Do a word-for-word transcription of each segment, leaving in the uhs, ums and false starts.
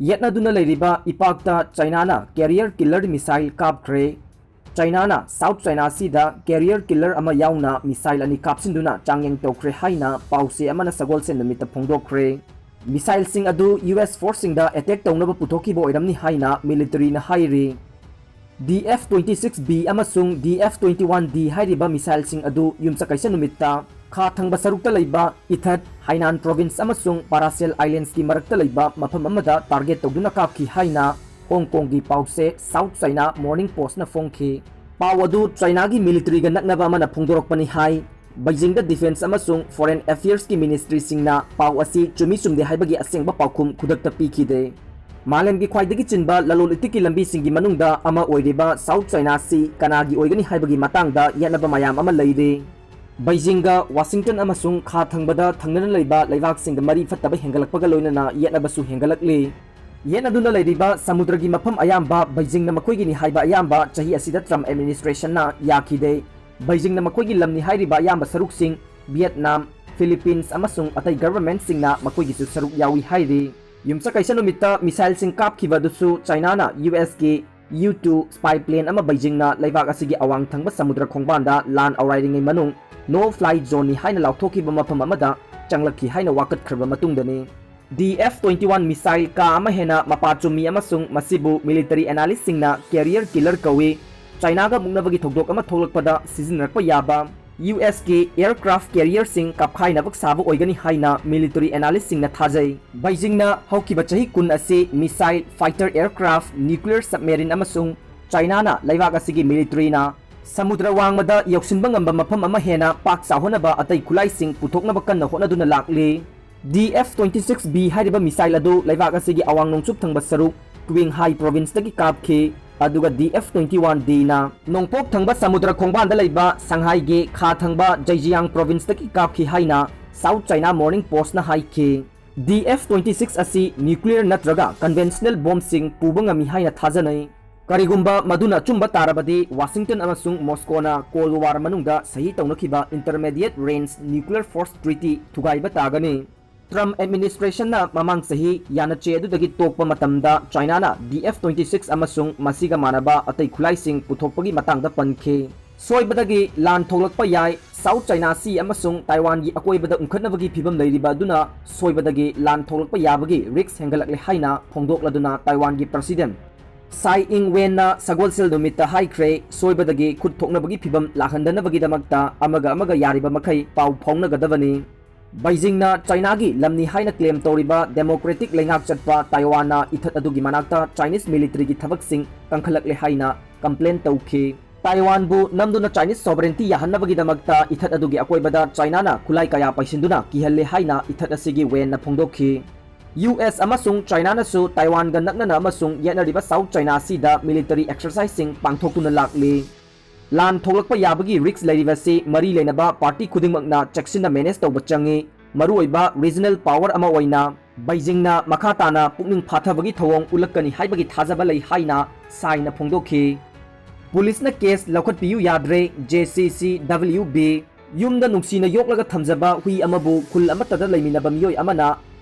ꯌꯦꯠꯅꯗꯨꯅ ꯂꯩꯔꯤꯕ ꯏꯄꯥꯛꯇ ꯆꯥꯏꯅꯥꯅ carrier killer missile ꯀꯥꯞꯈ꯭ꯔꯦ꯫ ꯆꯥꯏꯅꯥꯅ South China Seaꯗ carrier killer ꯑꯃ ꯌꯥꯎꯅ missile ꯑꯅꯤ ꯀꯥꯞꯁꯤꯟꯗꯨꯅ ꯆꯥꯡꯌꯦꯡ ꯇꯧꯈ꯭ꯔꯦ ꯍꯥꯏꯅ ꯄꯥꯎꯆꯦ ꯑꯃꯅ ꯁꯒꯣꯜꯁꯦꯟ ꯅꯨꯃꯤꯠꯇ ꯐꯣꯡꯗꯣꯛꯈ꯭ꯔꯦ꯫ Missileꯁꯤꯡ ꯑꯗꯨ U S forceꯁꯤꯡꯗ attack ꯇꯧꯅꯕ ꯄꯨꯊꯣꯛꯈꯤꯕ ꯑꯣꯏꯔꯝꯅꯤ ꯍꯥꯏꯅ militaryꯅ ꯍꯥꯏꯔꯤ꯫ D F twenty six B ꯑꯃꯁꯨꯡ D F twenty one D ꯍꯥꯏꯔꯤꯕ missileꯁꯤꯡ ꯑꯗꯨ ꯌꯨꯝꯁꯀꯩꯁ ꯅꯨꯃꯤꯠꯇ ꯈꯥ ꯊꯪꯕ ꯁꯔꯨꯛꯇ ꯂꯩꯕ ꯏꯊꯠ, ꯍꯥꯏꯅꯥꯟ province ꯑꯃꯁꯨꯡ Paracel Islandsꯀꯤ ꯃꯔꯛꯇ ꯂꯩꯕ ꯃꯐꯝ ꯑꯃꯗ target ꯇꯧꯗꯨꯅ ꯀꯥꯞꯈꯤ ꯍꯥꯏꯅ ꯍꯣꯡ ꯀꯣꯡꯒꯤ ꯄꯥꯎꯆꯦ South China Morning Postꯅ ꯐꯣꯡꯈꯤ꯫ ꯄꯥꯎ ꯑꯗꯨ ꯆꯥꯏꯅꯥꯒꯤ militaryꯒ ꯅꯛꯅꯕ ꯑꯃꯅ ꯐꯣꯡꯗꯣꯔꯛꯄꯅꯤ ꯍꯥꯏ꯫ ꯕꯩꯖꯤꯡꯗ defence ꯑꯃꯁꯨꯡ foreign affairsꯀꯤ ministryꯁꯤꯡꯅ ꯄꯥꯎ ꯑꯁꯤ ꯆꯨꯝꯃꯤ ꯆꯨꯝꯗꯦ ꯍꯥꯏꯕꯒꯤ ꯑꯁꯦꯡꯕ ꯄꯥꯎꯈꯨꯝ ꯈꯨꯗꯛꯇ ꯄꯤꯈꯤꯗꯦ꯫ ꯃꯥꯂꯦꯝꯒꯤ ꯈ꯭ꯋꯥꯏꯗꯒꯤ ꯆꯤꯟꯕ ꯂꯂꯣꯟ ꯏꯇꯤꯛꯀꯤ ꯂꯝꯕꯤꯁꯤꯡꯒꯤ ꯃꯅꯨꯡꯗ ꯑꯃ ꯑꯣꯏꯔꯤꯕ South China Sea ꯀꯅꯥꯒꯤ ꯑꯣꯏꯒꯅꯤ ꯍꯥꯏꯕꯒꯤ ꯃꯇꯥꯡꯗ ꯌꯦꯠꯅꯕ ꯃꯌꯥꯝ ꯑꯃ ꯂꯩꯔꯤ꯫ ꯕꯩꯖꯤꯡꯒ ꯋꯥꯁꯤꯡꯇꯟ ꯑꯃꯁꯨꯡ ꯈꯥ ꯊꯪꯕꯗ ꯊꯪꯅꯅ ꯂꯩꯕ ꯂꯩꯕꯥꯛꯁꯤꯡꯗ ꯃꯔꯤ ꯐꯠꯇꯕ ꯍꯦꯟꯒꯠꯂꯛꯄꯒ ꯂꯣꯏꯅꯅ ꯌꯦꯠꯅꯕꯁꯨ ꯍꯦꯟꯒꯠꯂꯛꯂꯤ꯫ ꯌꯦꯠꯅꯗꯨꯅ ꯂꯩꯔꯤꯕ ꯁꯃꯨꯗ꯭ꯔꯒꯤ ꯃꯐꯝ ꯑꯌꯥꯝꯕ ꯕꯩꯖꯤꯡꯅ ꯃꯈꯣꯏꯒꯤꯅꯤ ꯍꯥꯏꯕ ꯑꯌꯥꯝꯕ ꯆꯍꯤ ꯑꯁꯤꯗ Trump administrationꯅ ꯌꯥꯈꯤꯗꯦ꯫ ꯕꯩꯖꯤꯡꯅ ꯃꯈꯣꯏꯒꯤ ꯂꯝꯅꯤ ꯍꯥꯏꯔꯤꯕ ꯑꯌꯥꯝꯕ ꯁꯔꯨꯛꯁꯤꯡ Vietnam, Philippines ꯑꯃꯁꯨꯡ ꯑꯇꯩ governmentꯁꯤꯡꯅ ꯃꯈꯣꯏꯒꯤꯁꯨ ꯁꯔꯨꯛ ꯌꯥꯎꯏ ꯍꯥꯏꯔꯤ꯫ ꯌꯨꯝꯁꯀꯩꯁ ꯅꯨꯃꯤꯠꯇ missileꯁꯤꯡ ꯀꯥꯞꯈꯤꯕ ꯑꯗꯨꯁꯨ ꯆꯥꯏꯅꯥꯅ U Sꯀꯤ U two spy plane ꯑꯃ ꯕꯩꯖꯤꯡꯅ ꯂꯩꯕꯥꯛ ꯑꯁꯤꯒꯤ ꯑꯋꯥꯡ ꯊꯪꯕ ꯁꯃꯨꯗ꯭ꯔ ꯈꯣꯡꯕꯥꯟꯗ ꯂꯥꯟ ꯑꯧꯔꯥꯏꯔꯤꯉꯩ ꯃꯅꯨꯡ no fly zoneꯅꯤ ꯍꯥꯏꯅ ꯂꯥꯎꯊꯣꯛꯈꯤꯕ ꯃꯐꯝ ꯑꯃꯗ ꯆꯪꯂꯛꯈꯤ ꯍꯥꯏꯅ ꯋꯥꯀꯠꯈ꯭ꯔꯕ ꯃꯇꯨꯡꯗꯅꯤ꯫ D F twenty one missile ꯀꯥ ꯑꯃ ꯍꯦꯟꯅ ꯃꯄꯥ ꯆꯨꯝꯃꯤ ꯑꯃꯁꯨꯡ ꯃꯁꯤꯕꯨ military analystꯁꯤꯡꯅ carrier killer ꯀꯧꯏ꯫ ꯆꯥꯏꯅꯥꯒ ꯃꯨꯛꯅꯕꯒꯤ ꯊꯧꯗꯣꯛ ꯑꯃ ꯊꯣꯛꯂꯛꯄꯗ ꯁꯤꯖꯤꯟꯅꯔꯛꯄ ꯌꯥꯕ U Sꯀꯤ aircraft carrierꯁꯤꯡ ꯀꯥꯞꯈꯥꯏꯅꯕ ꯁꯥꯕ ꯑꯣꯏꯒꯅꯤ ꯍꯥꯏꯅ military analystꯁꯤꯡꯅ ꯊꯥꯖꯩ꯫ ꯕꯩꯖꯤꯡꯅ ꯍꯧꯈꯤꯕ ꯆꯍꯤ ꯀꯨꯟ ꯑꯁꯤ missile, fighter aircraft, nuclear submarine ꯑꯃꯁꯨꯡ ꯆꯥꯏꯅꯥꯅ ꯂꯩꯕꯥꯛ ꯑꯁꯤꯒꯤ militaryꯅ ꯁꯃꯨꯗ꯭ꯔ ꯋꯥꯡꯃꯗ ꯌꯧꯁꯤꯟꯕ ꯉꯝꯕ ꯃꯐꯝ ꯑꯃ ꯍꯦꯟꯅ ꯄꯥꯛ ꯆꯥꯎꯍꯟꯅꯕ ꯑꯇꯩ ꯈꯨꯠꯂꯥꯏꯁꯤꯡ ꯄꯨꯊꯣꯛꯅꯕ ꯀꯟꯅ ꯍꯣꯠꯅꯗꯨꯅ ꯂꯥꯛꯂꯤ꯫ D F twenty six B ꯍꯥꯏꯔꯤꯕ missile ꯑꯗꯨ ꯂꯩꯕꯥꯛ ꯑꯁꯤꯒꯤ ꯑꯋꯥꯡ ꯅꯣꯡꯆꯨꯞ ꯊꯪꯕ ꯁꯔꯨꯛ Qinghai provinceꯇꯒꯤ ꯀꯥꯞꯈꯤ, ꯑꯗꯨꯒ D F twenty one Dꯅ ꯅꯣꯡꯄꯣꯛ ꯊꯪꯕ ꯁꯃꯨꯗ꯭ꯔ ꯈꯣꯡꯕꯥꯟꯗ ꯂꯩꯕ ꯁꯪꯍꯥꯏꯒꯤ ꯈꯥ ꯊꯪꯕ Zhejiang provinceꯇꯒꯤ ꯀꯥꯞꯈꯤ ꯍꯥꯏꯅ South China Morning Postꯅ ꯍꯥꯏꯈꯤ꯫ D F twenty six ꯑꯁꯤ nuclear ꯅꯠꯇ꯭ꯔꯒ conventional bombꯁꯤꯡ ꯄꯨꯕ ꯉꯝꯃꯤ ꯍꯥꯏꯅ ꯊꯥꯖꯅꯩ꯫ ꯀꯔꯤꯒꯨꯝꯕ ꯃꯗꯨꯅ ꯑꯆꯨꯝꯕ ꯇꯥꯔꯕꯗꯤ, ꯋꯥꯁꯤꯡꯇꯟ ꯑꯃꯁꯨꯡ ꯃꯣꯁꯀꯣꯅ Cold War ꯃꯅꯨꯡꯗ ꯁꯍꯤ ꯇꯧꯅꯈꯤꯕ Intermediate Range Nuclear Force Treaty ꯊꯨꯒꯥꯏꯕ ꯇꯥꯒꯅꯤ꯫ Trump administrationꯅ ꯃꯃꯥꯡ ꯆꯍꯤ ꯌꯥꯅꯆꯦ ꯑꯗꯨꯗꯒꯤ ꯇꯣꯛꯄ ꯃꯇꯝꯗ Chinaꯅ D F twenty six ꯑꯃꯁꯨꯡ ꯃꯁꯤꯒ ꯃꯥꯟꯅꯕ ꯑꯇꯩ ꯈꯨꯠꯂꯥꯏꯁꯤꯡ ꯄꯨꯊꯣꯛꯄꯒꯤ ꯃꯇꯥꯡꯗ ꯄꯟꯈꯤ꯫ ꯁꯣꯏꯕꯗꯒꯤ ꯂꯥꯟ ꯊꯣꯛꯂꯛꯄ ꯌꯥꯏ, South China Sea ꯑꯃꯁꯨꯡ Taiwanꯒꯤ ꯑꯀꯣꯏꯕꯗ ꯎꯪꯈꯠꯅꯕꯒꯤ ꯐꯤꯕꯝ ꯂꯩꯔꯤꯕ ꯑꯗꯨꯅ ꯁꯣꯏꯕꯗꯒꯤ ꯂꯥꯟ ꯊꯣꯛꯂꯛꯄ ꯌꯥꯕꯒꯤ risk ꯍꯦꯟꯒꯠꯂꯛꯂꯦ ꯍꯥꯏꯅ ꯐꯣꯡꯗꯣꯛꯂꯗꯨꯅ Taiwanꯒꯤ President Tsai Ing-wenꯅ ꯁꯒꯣꯜꯁꯦꯜ ꯅꯨꯃꯤꯠꯇ ꯍꯥꯏꯈ꯭ꯔꯦ, ꯁꯣꯏꯕꯗꯒꯤ ꯈꯨꯠ ꯊꯣꯛꯅꯕꯒꯤ ꯐꯤꯕꯝ ꯂꯥꯛꯍꯟꯗꯅꯕꯒꯤꯗꯃꯛꯇ ꯑꯃꯒ ꯑꯃꯒ ꯌꯥꯔꯤꯕ ꯃꯈꯩ ꯄꯥꯎ ꯐꯥꯎꯅꯒꯗꯕꯅꯤ꯫ ꯕꯩꯖꯤꯡꯅ Chinaꯒꯤ ꯂꯝꯅꯤ ꯍꯥꯏꯅ claim ꯇꯧꯔꯤꯕ democratic ꯂꯩꯉꯥꯛ ꯆꯠꯄ Taiwanꯅ ꯏꯊꯠ ꯑꯗꯨꯒꯤ ꯃꯅꯥꯛꯇ Chinese militaryꯒꯤ ꯊꯕꯛꯁꯤꯡ ꯀꯟꯈꯠꯂꯛꯂꯦ ꯍꯥꯏꯅ complain ꯇꯧꯈꯤ꯫ Taiwanꯕꯨ ꯅꯝꯗꯨꯅ Chinese sovereignty ꯌꯥꯍꯟꯅꯕꯒꯤꯗꯃꯛꯇ ꯏꯊꯠ ꯑꯗꯨꯒꯤ ꯑꯀꯣꯏꯕꯗ Chinaꯅ ꯈꯨꯠꯂꯥꯏ ꯀꯌꯥ ꯄꯩꯁꯤꯟꯗꯨꯅ ꯀꯤꯍꯜꯂꯦ ꯍꯥꯏꯅ ꯏꯊꯠ ꯑꯁꯤꯒꯤ ꯋꯦꯟꯅ ꯐꯣꯡꯗꯣꯛꯈꯤ꯫ U S ꯑꯃꯁꯨꯡ Chinaꯅꯁꯨ Taiwanꯒ ꯅꯛꯅꯅ ꯑꯃꯁꯨꯡ ꯌꯦꯠꯅꯔꯤꯕ South China Seaꯗ military exerciseꯁꯤꯡ ꯄꯥꯡꯊꯣꯛꯇꯨꯅ ꯂꯥꯛꯂꯤ꯫ ꯂꯥꯟ ꯊꯣꯛꯂꯛꯄ ꯌꯥꯕꯒꯤ risk ꯂꯩꯔꯤꯕꯁꯤ ꯃꯔꯤ ꯂꯩꯅꯕ party ꯈꯨꯗꯤꯡꯃꯛꯅ ꯆꯦꯛꯁꯤꯟꯅ manage ꯇꯧꯕ ꯆꯪꯏ꯫ ꯃꯔꯨꯑꯣꯏꯕ regional power ꯑꯃ ꯑꯣꯏꯅ ꯕꯩꯖꯤꯡꯅ ꯃꯈꯥ ꯇꯥꯅ ꯄꯨꯛꯅꯤꯡ ꯐꯥꯊꯕꯒꯤ ꯊꯧꯑꯣꯡ ꯎꯠꯂꯛꯀꯅꯤ ꯍꯥꯏꯕꯒꯤ ꯊꯥꯖꯕ ꯂꯩ ꯍꯥꯏꯅ ꯁꯥꯏꯅ ꯐꯣꯡꯗꯣꯛꯈꯤ꯫ ꯄꯨꯂꯤꯁꯅ case ꯂꯧꯈꯠꯄꯤꯌꯨ ꯌꯥꯗ꯭ꯔꯦ, J C C W B꯫ ꯌꯨꯝꯗ ꯅꯨꯡꯁꯤꯅ ꯌꯣꯛꯂꯒ ꯊꯝꯖꯕ ꯍꯨꯏ ꯑꯃꯕꯨ ꯈꯨꯜ ꯑꯃꯠꯇꯗ ꯂꯩꯃꯤꯟꯅꯕ ꯃꯤꯑꯣꯏ ꯑꯃꯅ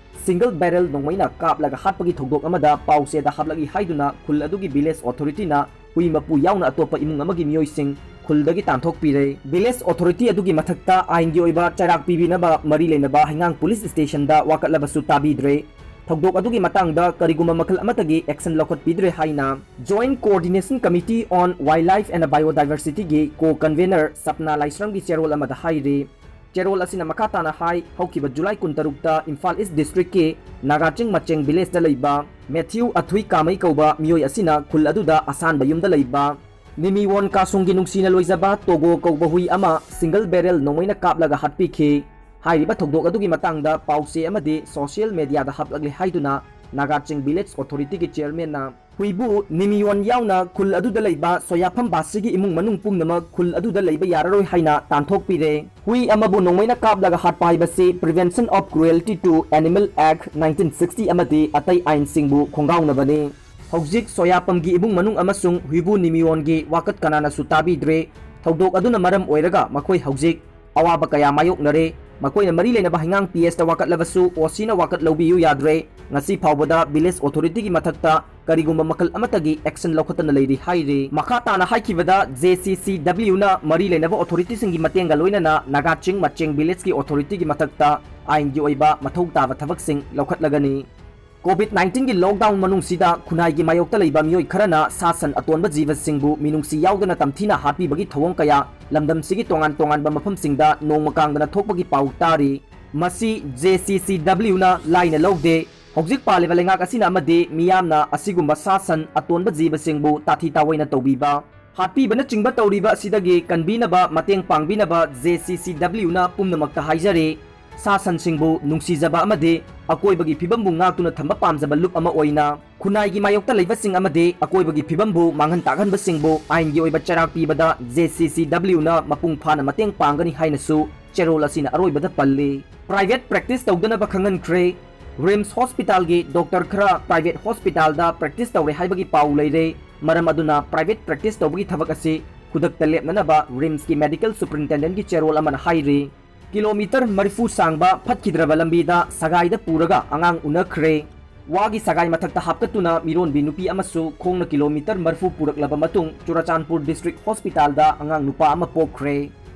single barrel ꯅꯣꯡꯃꯩꯅ ꯀꯥꯞꯂꯒ ꯍꯥꯠꯄꯒꯤ ꯊꯧꯗꯣꯛ ꯑꯃꯗ ꯄꯥꯎꯆꯦꯗ ꯍꯥꯞꯂꯛꯏ ꯍꯥꯏꯗꯨꯅ ꯈꯨꯜ ꯑꯗꯨꯒꯤ village authorityꯅ ꯍꯨꯏ ꯃꯄꯨ ꯌꯥꯎꯅ ꯑꯇꯣꯞꯄ ꯏꯃꯨꯡ ꯑꯃꯒꯤ ꯃꯤꯑꯣꯏꯁꯤꯡ ꯈꯨꯜꯗꯒꯤ ꯇꯥꯟꯊꯣꯛꯄꯤꯔꯦ꯫ Village authority ꯑꯗꯨꯒꯤ ꯃꯊꯛꯇ ꯑꯥꯏꯟꯒꯤ ꯑꯣꯏꯕ ꯆꯩꯔꯥꯛ ꯄꯤꯕꯤꯅꯕ ꯃꯔꯤ ꯂꯩꯅꯕ ꯍꯩꯉꯥꯡ police stationꯗ ꯋꯥꯀꯠꯂꯕꯁꯨ ꯇꯥꯕꯤꯗ꯭ꯔꯦ꯫ ꯊꯧꯗꯣꯛ ꯑꯗꯨꯒꯤ ꯃꯇꯥꯡꯗ ꯀꯔꯤꯒꯨꯝꯕ ꯃꯈꯜ ꯑꯃꯠꯇꯒꯤ action ꯂꯧꯈꯠꯄꯤꯗ꯭ꯔꯦ ꯍꯥꯏꯅ Joint Coordination Committee on Wildlife and Biodiversityꯒꯤ co-convener ꯁꯞꯅꯥ ꯂꯥꯏꯁ꯭ꯔꯝꯒꯤ ꯆꯦꯔꯣꯜ ꯑꯃꯗ ꯍꯥꯏꯔꯤ꯫ ꯆꯦꯔꯣꯜ ꯑꯁꯤꯅ ꯃꯈꯥ ꯇꯥꯅ ꯍꯥꯏ, ꯍꯧꯈꯤꯕ July ꯀꯨꯟꯇꯔꯨꯛꯇ ꯏꯝꯐꯥꯜ East districtꯀꯤ ꯅꯥꯒꯥꯆꯤꯡ ꯃꯆꯦꯡ villageꯇ ꯂꯩꯕ Matthew ꯑꯊꯨꯏ ꯀꯥꯃꯩ ꯀꯧꯕ ꯃꯤꯑꯣꯏ ꯑꯁꯤꯅ ꯈꯨꯜ ꯑꯗꯨꯗ ꯑꯁꯥꯟꯕ ꯌꯨꯝꯗ ꯂꯩꯕ ꯅꯤꯃꯤꯋꯣꯟ ꯀꯥꯁꯨꯡꯒꯤ ꯅꯨꯡꯁꯤꯅ ꯂꯣꯏꯖꯕ ꯇꯣꯒꯣ ꯀꯧꯕ ꯍꯨꯏ ꯑꯃ single barrel ꯅꯣꯡꯃꯩꯅ ꯀꯥꯞꯂꯒ ꯍꯥꯠꯄꯤꯈꯤ꯫ ꯍꯥꯏꯔꯤꯕ ꯊꯧꯗꯣꯛ ꯑꯗꯨꯒꯤ ꯃꯇꯥꯡꯗ ꯄꯥꯎꯆꯦ ꯑꯃꯗꯤ social mediaꯗ ꯍꯥꯞꯂꯛꯂꯦ ꯍꯥꯏꯗꯨꯅ ꯅꯥꯒꯥꯆꯤꯡ village authorityꯒꯤ chairmanꯅ ꯍꯨꯏꯕꯨ ꯅꯤꯃꯤꯌꯣꯟ ꯌꯥꯎꯅ ꯈꯨꯜ ꯑꯗꯨꯗ ꯂꯩꯕ ꯁꯣꯌꯥꯐꯝ ꯕꯥꯁꯤꯒꯤ ꯏꯃꯨꯡ ꯃꯅꯨꯡ ꯄꯨꯝꯅꯃꯛ ꯈꯨꯜ ꯑꯗꯨꯗ ꯂꯩꯕ ꯌꯥꯔꯔꯣꯏ ꯍꯥꯏꯅ ꯇꯥꯟꯊꯣꯛꯄꯤꯔꯦ꯫ ꯍꯨꯏ ꯑꯃꯕꯨ ꯅꯣꯡꯃꯩꯅ ꯀꯥꯞꯂꯒ ꯍꯥꯠꯄ ꯍꯥꯏꯕꯁꯤ Prevention of Cruelty to Animal Act nineteen sixty ꯑꯃꯗꯤ ꯑꯇꯩ ꯑꯥꯏꯟꯁꯤꯡꯕꯨ ꯈꯣꯡꯒꯥꯎꯅꯕꯅꯤ꯫ ꯍꯧꯖꯤꯛ ꯁꯣꯌꯥꯄꯝꯒꯤ ꯏꯃꯨꯡ ꯃꯅꯨꯡ ꯑꯃꯁꯨꯡ ꯍꯨꯏꯕꯨ ꯅꯤꯃꯤꯌꯣꯟꯒꯤ ꯋꯥꯀꯠ ꯀꯅꯥꯅꯁꯨ ꯇꯥꯕꯤꯗ꯭ꯔꯦ꯫ ꯊꯧꯗꯣꯛ ꯑꯗꯨꯅ ꯃꯔꯝ ꯑꯣꯏꯔꯒ ꯃꯈꯣꯏ ꯍꯧꯖꯤꯛ ꯑꯋꯥꯕ ꯀꯌꯥ ꯃꯥꯌꯣꯛꯅꯔꯦ꯫ ꯃꯈꯣꯏꯅ ꯃꯔꯤ ꯂꯩꯅꯕ ꯍꯩꯉꯥꯡ ꯄꯤ ꯑꯦꯁꯇ ꯋꯥꯀꯠꯂꯕꯁꯨ ꯑꯣ ꯁꯤꯅ ꯋꯥꯀꯠ ꯂꯧꯕꯤꯌꯨ ꯌꯥꯗ꯭ꯔꯦ꯫ ꯉꯁꯤ ꯐꯥꯎꯕꯗ village authority ꯒꯤ ꯃꯊꯛꯇ ꯀꯔꯤꯒꯨꯝꯕ ꯃꯈꯜ ꯑꯃꯠꯇꯒꯤ action ꯂꯧꯈꯠꯇꯅ ꯂꯩꯔꯤ ꯍꯥꯏꯔꯤ꯫ ꯃꯈꯥ ꯇꯥꯅ ꯍꯥꯏꯈꯤꯕꯗ, J C C W ꯅ ꯃꯔꯤ ꯂꯩꯅꯕ authority ꯁꯤꯡꯒꯤ ꯃꯇꯦꯡꯒ ꯂꯣꯏꯅꯅ ꯅꯥꯒꯥ ꯆꯤꯡ ꯃꯆꯦꯡ village ꯀꯤ authority ꯒꯤ ꯃꯊꯛꯇ ꯑꯥꯏꯟꯒꯤ ꯑꯣꯏꯕ ꯃꯊꯧ ꯇꯥꯕ ꯊꯕꯛꯁꯤꯡ ꯂꯧꯈꯠꯂꯒꯅꯤ꯫ COVID nineteen ꯒꯤ lockdown ꯃꯅꯨꯡꯁꯤꯗ ꯈꯨꯟꯅꯥꯏꯒꯤ ꯃꯥꯌꯣꯛꯇ ꯂꯩꯕ ꯃꯤꯑꯣꯏ ꯈꯔꯅ ꯁꯥ ꯁꯟ ꯑꯇꯣꯟꯕ ꯖꯤꯕꯁꯤꯡꯕꯨ ꯃꯤꯅꯨꯡꯁꯤ ꯌꯥꯎꯗꯅ ꯇꯝꯊꯤꯅ ꯍꯥꯠꯄꯤꯕꯒꯤ ꯊꯧꯑꯣꯡ ꯀꯌꯥ ꯂꯝꯗꯝꯁꯤꯒꯤ ꯇꯣꯉꯥꯟ ꯇꯣꯉꯥꯟꯕ ꯃꯐꯝꯁꯤꯡꯗ ꯅꯣꯡꯃ ꯀꯥꯡꯗꯅ ꯊꯣꯛꯄꯒꯤ ꯄꯥꯎ ꯇꯥꯔꯤ꯫ ꯃꯁꯤ J C C W ꯅ ꯂꯥꯏꯅ ꯂꯧꯗꯦ꯫ ꯍꯧꯖꯤꯛ ꯄꯥꯜꯂꯤꯕ ꯂꯩꯉꯥꯛ ꯑꯁꯤꯅ ꯑꯃꯗꯤ ꯃꯤꯌꯥꯝꯅ ꯑꯁꯤꯒꯨꯝꯕ ꯁꯥ ꯁꯟ ꯑꯇꯣꯟꯕ ꯖꯤꯕꯁꯤꯡꯕꯨ ꯇꯥꯊꯤ ꯇꯥꯑꯣꯏꯅ ꯇꯧꯕꯤꯕ, ꯍꯥꯠꯄꯤꯕꯅꯆꯤꯡꯕ ꯇꯧꯔꯤꯕ ꯑꯁꯤꯗꯒꯤ ꯀꯟꯕꯤꯅꯕ, ꯃꯇꯦꯡ ꯄꯥꯡꯕꯤꯅꯕ J C C W ꯅ ꯄꯨꯝꯅꯃꯛꯇ ꯍꯥꯏꯖꯔꯤ꯫ ꯁꯥ ꯁꯟꯁꯤꯡꯕꯨ ꯅꯨꯡꯁꯤꯖꯕ ꯑꯃꯗꯤ ꯑꯀꯣꯏꯕꯒꯤ ꯐꯤꯕꯝꯕꯨ ꯉꯥꯛꯇꯨꯅ ꯊꯝꯕ ꯄꯥꯝꯖꯕ ꯂꯨꯞ ꯑꯃ ꯑꯣꯏꯅ ꯈꯨꯟꯅꯥꯏꯒꯤ ꯃꯥꯌꯣꯛꯇ ꯂꯩꯕꯁꯤꯡ ꯑꯃꯗꯤ ꯑꯀꯣꯏꯕꯒꯤ ꯐꯤꯕꯝꯕꯨ ꯃꯥꯡꯍꯟ ꯇꯥꯛꯍꯟꯕꯁꯤꯡꯕꯨ ꯑꯥꯏꯟꯒꯤ ꯑꯣꯏꯕ ꯆꯩꯔꯥꯛ ꯄꯤꯕꯗ J C C W ꯅ ꯃꯄꯨꯡ ꯐꯥꯅ ꯃꯇꯦꯡ ꯄꯥꯡꯒꯅꯤ ꯍꯥꯏꯅꯁꯨ ꯆꯦꯔꯣꯜ ꯑꯁꯤꯅ ꯑꯔꯣꯏꯕꯗ ꯄꯜꯂꯤ꯫ Private practice ꯇꯧꯗꯅꯕ ꯈꯪꯍꯟꯈ꯭ꯔꯦ꯫ RIMS hospital ꯒꯤ doctor ꯈꯔ private hospital ꯗ practice ꯇꯧꯔꯦ ꯍꯥꯏꯕꯒꯤ ꯄꯥꯎ ꯂꯩꯔꯦ꯫ ꯃꯔꯝ ꯑꯗꯨꯅ private practice ꯇꯧꯕꯒꯤ ꯊꯕꯛ ꯑꯁꯤ ꯈꯨꯗꯛꯇ ꯂꯦꯞꯅꯅꯕ RIMS ꯀꯤ medical superintendent ꯀꯤ ꯆꯦꯔꯣꯜ ꯑꯃꯅ ꯍꯥꯏꯔꯤ꯫ ꯀꯤꯂꯣꯃꯤꯇꯔ ꯃꯔꯤꯐꯨ ꯁꯥꯡꯕ ꯐꯠꯈꯤꯗ꯭ꯔꯕ ꯂꯝꯕꯤꯗ ꯁꯒꯥꯏꯗ ꯄꯨꯔꯒ ꯑꯉꯥꯡ ꯎꯅꯈ꯭ꯔꯦ꯫ ꯋꯥꯒꯤ ꯁꯒꯥꯏ ꯃꯊꯛꯇ ꯍꯥꯞꯀꯠꯇꯨꯅ ꯃꯤꯔꯣꯟꯕꯤ ꯅꯨꯄꯤ ꯑꯃꯁꯨ ꯈꯣꯡꯅ ꯀꯤꯂꯣꯃꯤꯇꯔ ꯃꯔꯤꯐꯨ ꯄꯨꯔꯛꯂꯕ ꯃꯇꯨꯡ ꯆꯨꯔꯆꯥꯟꯄꯨꯔ district hospital ꯗ ꯑꯉꯥꯡ ꯅꯨꯄꯥ ꯑꯃ ꯄꯣꯛꯈ꯭ꯔꯦ꯫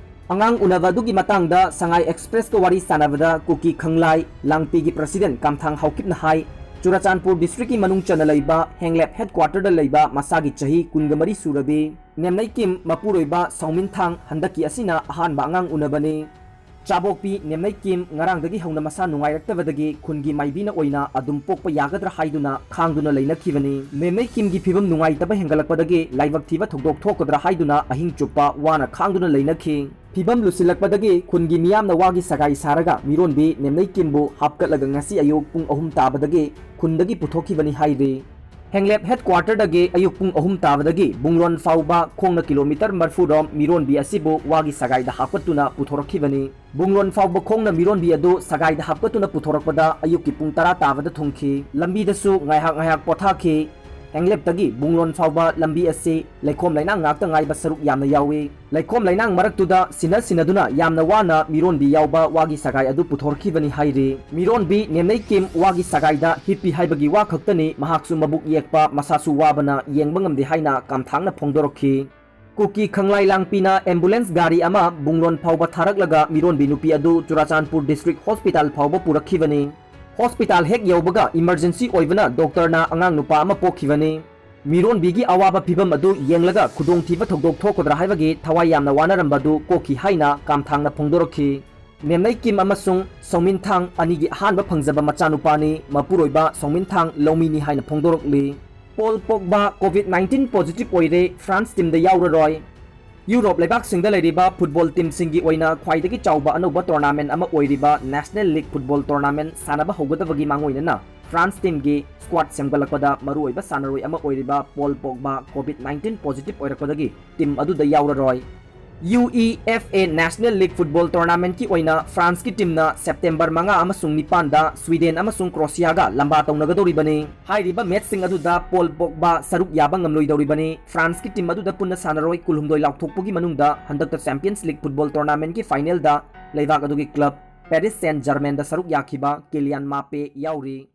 ꯑꯉꯥꯡ ꯎꯅꯕ ꯑꯗꯨꯒꯤ ꯃꯇꯥꯡꯗ ꯁꯉꯥꯏ Express ꯀ ꯋꯥꯔꯤ ꯁꯥꯟꯅꯕꯗ ꯀꯨꯀꯤ ꯈꯪꯂꯥꯏ ꯂꯥꯡꯄꯤꯒꯤ president ꯀꯥꯝꯊꯥꯡ ꯍꯥꯎꯀꯤꯞꯅ ꯍꯥꯏ, ꯆꯨꯔꯆꯥꯟꯄꯨꯔ district ꯀꯤ ꯃꯅꯨꯡ ꯆꯟꯅ ꯂꯩꯕ ꯍꯦꯡꯂꯦꯞ headquarter ꯗ ꯂꯩꯕ ꯃꯁꯥꯒꯤ ꯆꯍꯤ ꯀꯨꯟꯒ ꯃꯔꯤ ꯁꯨꯔꯕꯤ ꯅꯦꯝꯅꯩꯀꯤꯝ ꯃꯄꯨꯔꯣꯏꯕ ꯁꯥꯎꯃꯤꯟꯊꯥꯡ ꯍꯟꯗꯛꯀꯤ ꯑꯁꯤꯅ ꯑꯍꯥꯟꯕ ꯑꯉꯥꯡ ꯎꯅꯕꯅꯤ꯫ ꯆꯥꯕꯣꯛꯄꯤ ꯅꯦꯝꯅꯩꯀꯤꯝ ꯉꯔꯥꯡꯗꯒꯤ ꯍꯧꯅ ꯃꯁꯥ ꯅꯨꯡꯉꯥꯏꯔꯛꯇꯕꯗꯒꯤ ꯈꯨꯟꯒꯤ ꯃꯥꯏꯕꯤꯅ ꯑꯣꯏꯅ ꯑꯗꯨꯝ ꯄꯣꯛꯄ ꯌꯥꯒꯗ꯭ꯔꯥ ꯍꯥꯏꯗꯨꯅ ꯈꯥꯡꯗꯨꯅ ꯂꯩꯅꯈꯤꯕꯅꯤ꯫ ꯅꯦꯝꯅꯩꯀꯤꯝꯒꯤ ꯐꯤꯕꯝ ꯅꯨꯡꯉꯥꯏꯇꯕ ꯍꯦꯟꯒꯠꯂꯛꯄꯗꯒꯤ ꯂꯥꯏꯕꯛ ꯊꯤꯕ ꯊꯧꯗꯣꯛ ꯊꯣꯛꯀꯗ꯭ꯔꯥ ꯍꯥꯏꯗꯨꯅ ꯑꯍꯤꯡ ꯆꯨꯞꯄ ꯋꯥꯅ ꯈꯥꯡꯗꯨꯅ ꯂꯩꯅꯈꯤ꯫ ꯐꯤꯕꯝ ꯂꯨꯁꯤꯜꯂꯛꯄꯗꯒꯤ ꯈꯨꯟꯒꯤ ꯃꯤꯌꯥꯝꯅ ꯋꯥꯒꯤ ꯁꯒꯥꯏ ꯁꯥꯔꯒ ꯃꯤꯔꯣꯟꯕꯤ ꯅꯦꯝꯅꯩꯀꯤꯝꯕꯨ ꯍꯥꯞꯀꯠꯂꯒ ꯉꯁꯤ ꯑꯌꯨꯛ ꯄꯨꯡ ꯑꯍꯨꯝ ꯇꯥꯕꯗꯒꯤ ꯈꯨꯟꯗꯒꯤ ꯄꯨꯊꯣꯛꯈꯤꯕꯅꯤ ꯍꯥꯏꯔꯤ꯫ ꯍꯦꯡꯂꯦꯞ headquarter ꯗꯒꯤ ꯑꯌꯨꯛ ꯄꯨꯡ ꯑꯍꯨꯝ ꯇꯥꯕꯗꯒꯤ ꯕꯨꯡꯂꯣꯟ ꯐꯥꯎꯕ ꯈꯣꯡꯅ ꯀꯤꯂꯣꯃꯤꯇꯔ ꯃꯔꯤꯐꯨ ꯔꯣꯝ ꯃꯤꯔꯣꯟꯕꯤ ꯑꯁꯤꯕꯨ ꯋꯥꯒꯤ ꯁꯒꯥꯏꯗ ꯍꯥꯞꯀꯠꯇꯨꯅ ꯄꯨꯊꯣꯔꯛꯈꯤꯕꯅꯤ꯫ ꯕꯨꯡꯂꯣꯟ ꯐꯥꯎꯕ ꯈꯣꯡꯅ ꯃꯤꯔꯣꯟꯕꯤ ꯑꯗꯨ ꯁꯒꯥꯏꯗ ꯍꯥꯞꯀꯠꯇꯨꯅ ꯄꯨꯊꯣꯔꯛꯄꯗ ꯑꯌꯨꯛꯀꯤ ꯄꯨꯡ ꯇꯔꯥ ꯇꯥꯕꯗ ꯊꯨꯡꯈꯤ꯫ ꯂꯝꯕꯤꯗꯁꯨ ꯉꯥꯏꯍꯥꯛ ꯉꯥꯏꯍꯥꯛ ꯄꯣꯊꯥꯈꯤ꯫ ꯍꯦꯡꯂꯦꯞꯇꯒꯤ ꯕꯨꯡꯂꯣꯟ ꯐꯥꯎꯕ ꯂꯝꯕꯤ ꯑꯁꯤ ꯂꯩꯈꯣꯝ ꯂꯩꯅꯥꯡ ꯉꯥꯛꯇ ꯉꯥꯏꯕ ꯁꯔꯨꯛ ꯌꯥꯝꯅ ꯌꯥꯎꯏ꯫ ꯂꯩꯈꯣꯝ ꯂꯩꯅꯥꯡ ꯃꯔꯛꯇꯨꯗ ꯁꯤꯟꯅ ꯁꯤꯟꯅꯗꯨꯅ ꯌꯥꯝꯅ ꯋꯥꯅ ꯃꯤꯔꯣꯟꯕꯤ ꯌꯥꯎꯕ ꯋꯥꯒꯤ ꯁꯒꯥꯏ ꯑꯗꯨ ꯄꯨꯊꯣꯔꯛꯈꯤꯕꯅꯤ ꯍꯥꯏꯔꯤ꯫ ꯃꯤꯔꯣꯟꯕꯤ ꯅꯦꯝꯅꯩ ꯀꯤꯝ ꯋꯥꯒꯤ ꯁꯒꯥꯏꯗ ꯍꯤꯞꯄꯤ ꯍꯥꯏꯕꯒꯤ ꯋꯥ ꯈꯛꯇꯅꯤ, ꯃꯍꯥꯛꯁꯨ ꯃꯕꯨꯛ ꯌꯦꯛꯄ, ꯃꯁꯥꯁꯨ ꯋꯥꯕꯅ ꯌꯦꯡꯕ ꯉꯝꯗꯦ ꯍꯥꯏꯅ ꯀꯥꯝꯊꯥꯡꯅ ꯐꯣꯡꯗꯣꯔꯛꯈꯤ꯫ ꯀꯨꯀꯤ ꯈꯪꯂꯥꯏ ꯂꯥꯡꯄꯤꯅ ꯑꯦꯝꯕꯨꯂꯦꯟꯁ ꯒꯥꯔꯤ ꯑꯃ ꯕꯨꯡꯂꯣꯟ ꯐꯥꯎꯕ ꯊꯥꯔꯛꯂꯒ ꯃꯤꯔꯣꯟꯕꯤ ꯅꯨꯄꯤ ꯑꯗꯨ ꯆꯨꯔꯥꯆꯥꯟꯄꯨꯔ ꯗꯤꯁꯇ꯭ꯔꯤꯛ ꯍꯣꯁꯄꯤꯇꯥꯜ ꯐꯥꯎꯕ ꯄꯨꯔꯛꯈꯤꯕꯅꯤ꯫ ꯍꯣꯁꯄꯤꯇꯥꯜ ꯍꯦꯛ ꯌꯧꯕꯒ ꯏꯃꯔꯖꯦꯟꯁꯤ ꯑꯣꯏꯕꯅ ꯗꯣꯛꯇꯔꯅ ꯑꯉꯥꯡ ꯅꯨꯄꯥ ꯑꯃ ꯄꯣꯛꯈꯤꯕꯅꯤ꯫ ꯃꯤꯔꯣꯟꯕꯤꯒꯤ ꯑꯋꯥꯕ ꯐꯤꯚꯝ ꯑꯗꯨ ꯌꯦꯡꯂꯒ ꯈꯨꯗꯣꯡꯊꯤꯕ ꯊꯧꯗꯣꯛ ꯊꯣꯛꯀꯗ꯭ꯔꯥ ꯍꯥꯏꯕꯒꯤ ꯊꯋꯥꯏ ꯌꯥꯝꯅ ꯋꯥꯅꯔꯝꯕ ꯑꯗꯨ ꯀꯣꯛꯈꯤ ꯍꯥꯏꯅ ꯀꯥꯝꯊꯥꯡꯅ ꯐꯣꯡꯗꯣꯔꯛꯈꯤ꯫ ꯅꯦꯝꯅꯩ ꯀꯤꯝ ꯑꯃꯁꯨꯡ ꯁꯧꯃꯤꯟꯊꯥꯡ ꯑꯅꯤꯒꯤ ꯑꯍꯥꯟꯕ ꯐꯪꯖꯕ ꯃꯆꯥꯅꯨꯄꯥꯅꯤ꯫ ꯃꯄꯨꯔꯣꯏꯕ ꯁꯧꯃꯤꯟꯊꯥꯡ ꯂꯧꯃꯤꯅꯤ ꯍꯥꯏꯅ ꯐꯣꯡꯗꯣꯔꯛꯂꯤ꯫ ꯄꯣꯜ ꯄꯣꯛꯕꯥ ꯀꯣꯚꯤꯗ ꯅꯥꯏꯟꯇꯤꯟ ꯄꯣꯖꯤꯇꯤꯚ ꯑꯣꯏꯔꯦ, ꯐ꯭ꯔꯥꯟꯁ ꯇꯤꯝꯗ ꯌꯥꯎꯔꯔꯣꯏ꯫ ꯌꯨꯔꯣꯞ ꯂꯩꯕꯥꯛꯁꯤꯡꯗ ꯂꯩꯔꯤꯕ ꯐꯨꯠꯕꯣꯜ ꯇꯤꯝꯁꯤꯡꯒꯤ ꯑꯣꯏꯅ ꯈ꯭ꯋꯥꯏꯗꯒꯤ ꯆꯥꯎꯕ ꯑꯅꯧꯕ ꯇꯣꯔꯅꯥꯃꯦꯟ ꯑꯃ ꯑꯣꯏꯔꯤꯕ ꯅꯦꯁꯅꯦꯜ ꯂꯤꯒ ꯐꯨꯠꯕꯣꯜ ꯇꯣꯔꯅꯥꯃꯦꯟ ꯁꯥꯟꯅꯕ ꯍꯧꯒꯗꯕꯒꯤ ꯃꯥꯡꯑꯣꯏꯅꯅ ꯐ꯭ꯔꯥꯟꯁ ꯇꯤꯝꯒꯤ ꯁ꯭ꯀ꯭ꯋꯥꯗ ꯁꯦꯝꯒꯠꯂꯛꯄꯗ ꯃꯔꯨꯑꯣꯏꯕ ꯁꯥꯟꯅꯔꯣꯏ ꯑꯃ ꯑꯣꯏꯔꯤꯕ ꯄꯣꯜ ꯄꯣꯛꯕꯥ ꯀꯣꯚꯤꯗ ꯅꯥꯏꯟꯇꯤꯟ ꯄꯣꯖꯤꯇꯤꯚ ꯑꯣꯏꯔꯛꯄꯗꯒꯤ ꯇꯤꯝ ꯑꯗꯨꯗ ꯌꯥꯎꯔꯔꯣꯏ꯫ U E F A national league football ꯇꯣꯔꯅꯥꯃꯦꯟꯠꯀꯤ ꯑꯣꯏꯅ ꯐ꯭ꯔꯥꯟꯁꯀꯤ ꯇꯤꯝꯅ ꯁꯦꯞꯇꯦꯝꯕꯔ ꯃꯉꯥ ꯑꯃꯁꯨꯡ ꯅꯤꯄꯥꯟꯗ ꯁ꯭ꯋꯤꯗꯦꯟ ꯑꯃꯁꯨꯡ ꯀ꯭ꯔꯣꯁꯤꯌꯥꯒ ꯂꯝꯕꯥ ꯇꯧꯅꯒꯗꯧꯔꯤꯕꯅꯤ꯫ ꯍꯥꯏꯔꯤꯕ ꯃꯦꯆꯁꯤꯡ ꯑꯗꯨꯗ ꯄꯣꯜ ꯄꯣꯛꯕꯥ ꯁꯔꯨꯛ ꯌꯥꯕ ꯉꯝꯂꯣꯏꯗꯧꯔꯤꯕꯅꯤ꯫ ꯐ꯭ꯔꯥꯟꯁꯀꯤ ꯇꯤꯝ ꯑꯗꯨꯗ ꯄꯨꯟꯅ ꯁꯥꯟꯅꯔꯣꯏ ꯀꯨꯟꯍꯨꯝꯗꯣꯏ ꯂꯥꯎꯊꯣꯛꯄꯒꯤ ꯃꯅꯨꯡꯗ ꯍꯟꯗꯛꯇ ꯆꯦꯝꯄꯤꯌꯟꯁ ꯂꯤꯒ ꯐꯨꯠꯕꯣꯜ ꯇꯣꯔꯅꯥꯃꯦꯟꯠꯀꯤ ꯐꯥꯏꯅꯦꯜꯗ ꯂꯩꯕꯥꯛ ꯑꯗꯨꯒꯤ ꯀ꯭ꯂꯕ ꯄꯦꯔꯤꯁ ꯁꯦꯟ ꯖꯔꯃꯦꯟꯗ ꯁꯔꯨꯛ ꯌꯥꯈꯤꯕ ꯀꯤꯂꯤꯌꯥꯟ ꯃꯥꯄꯦ ꯌꯥꯎꯔꯤ꯫